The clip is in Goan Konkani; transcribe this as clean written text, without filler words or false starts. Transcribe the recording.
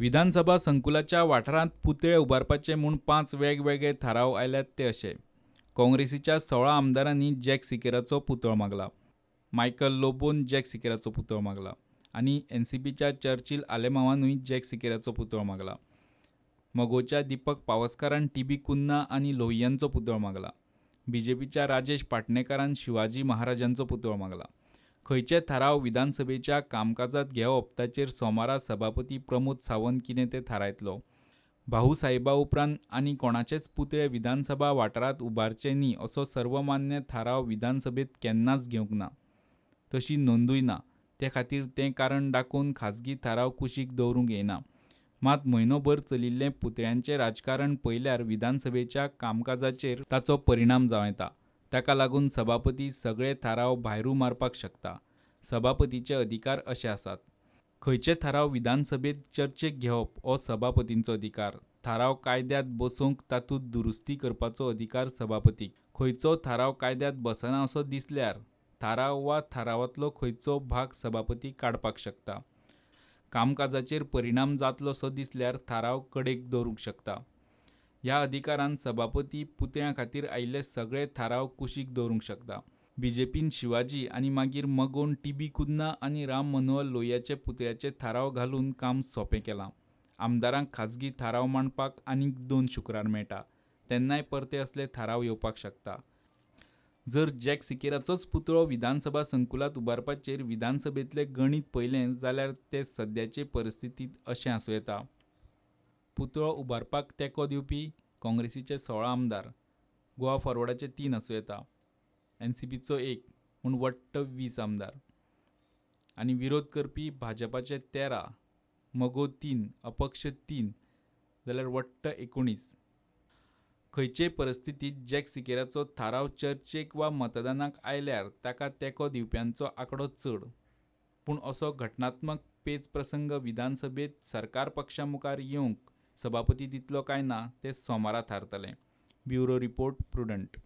विधानसभा संकुलाच्या वाठारांत पुतळे उबारपाचे म्हूण 5 वेगवेगळे थाराव आयल्यात ते अशे. काँग्रेसीच्या 16 आमदारांनी जॅक सिकेराचो पुतळो मागला, मायकल लोबोन जॅक सिकेराचो पुतळो मागला आनी एनसीपीच्या चर्चिल आलेमावानूय जॅक सिकेराचो पुतळो मागला. मगोच्या दीपक पावसकारान टीबी कुन्हा आनी लोहियांचो पुतळो मागला. बीजेपीच्या राजेश पाटणेकारान शिवाजी महाराजांचो पुतळो मागला. खंयचे थाराव विधानसभेच्या कामकाजांत घेवप ताचेर सोमारा सभापती प्रमोद सावंत कितें तें थारायतलो. भाऊसाहेबा उपरांत आनी कोणाचेच पुतळे विधानसभा वाठारांत उबारचे न्ही असो सर्वमान्य थाराव विधानसभेत केन्नाच घेवंक ना, तशी नोंदूय ना. ते खातीर तें कारण दाखोवन खाजगी थाराव कुशीक दवरूंक येना. मात म्हयनोभर चलिल्लें पुतळ्यांचें राजकारण पळयल्यार विधानसभेच्या कामकाजाचेर ताचो परिणाम जावं येता. ताका लागून सभापती सगळे थाराव भायरू मारपाक शकता. सभापतीचे अधिकार अशे आसात. खंयचे थाराव विधानसभेत चर्चेक घेवप हो सभापतींचो अधिकार. थाराव कायद्यांत बसोवंक तातूंत दुरुस्ती करपाचो अधिकार सभापतीक. खंयचो थाराव कायद्यांत बसना असो दिसल्यार थाराव वा थारावांतलो खंयचो भाग सभापती काडपाक शकता. कामकाजाचेर परिणाम जातलो सो दिसल्यार थाराव कडेक दवरूंक शकता. ह्या अधिकारान सभापती पुतळ्यां खातीर आयिल्ले सगळे थाराव कुशीक दवरूंक शकता. बीजेपीन शिवाजी आनी मागीर मगोन टीबी कुन्हा आनी राम मनोहर लोहियाचे पुतळ्याचे थाराव घालून काम सोंपें केलां. आमदारांक खाजगी थाराव मांडपाक आनीक 2 शुक्रार मेळटा, तेन्नाय परते असले थाराव येवपाक शकता. जर जॅक सिकेराचोच पुतळो विधानसभा संकुलांत उबारपाचेर विधानसभेंतलें गणीत पळयलें जाल्यार तें सद्याचे परिस्थितींत अशें आसूं येता. पुतळो उबारपाक तेंको दिवपी काँग्रेसीचे 16 आमदार, गोवा फॉरवर्डाचे 3 आसूं येता, एनसीपीचो 1 म्हूण वट्ट 20 आमदार आनी विरोध करपी भाजपाचे 13, मगो 3, अपक्ष 3 जाल्यार वट्ट 19. खंयचेय परिस्थितींत जॅक सिकेराचो थाराव चर्चेक वा मतदानाक आयल्यार ताका तेंको दिवप्यांचो आंकडो चड. पूण असो घटनात्मक पेच प्रसंग विधानसभेत सरकार पक्षा मुखार येवंक सभापती दितलो काय ना तें सोमारा थारतलें. Bureau report, Prudent.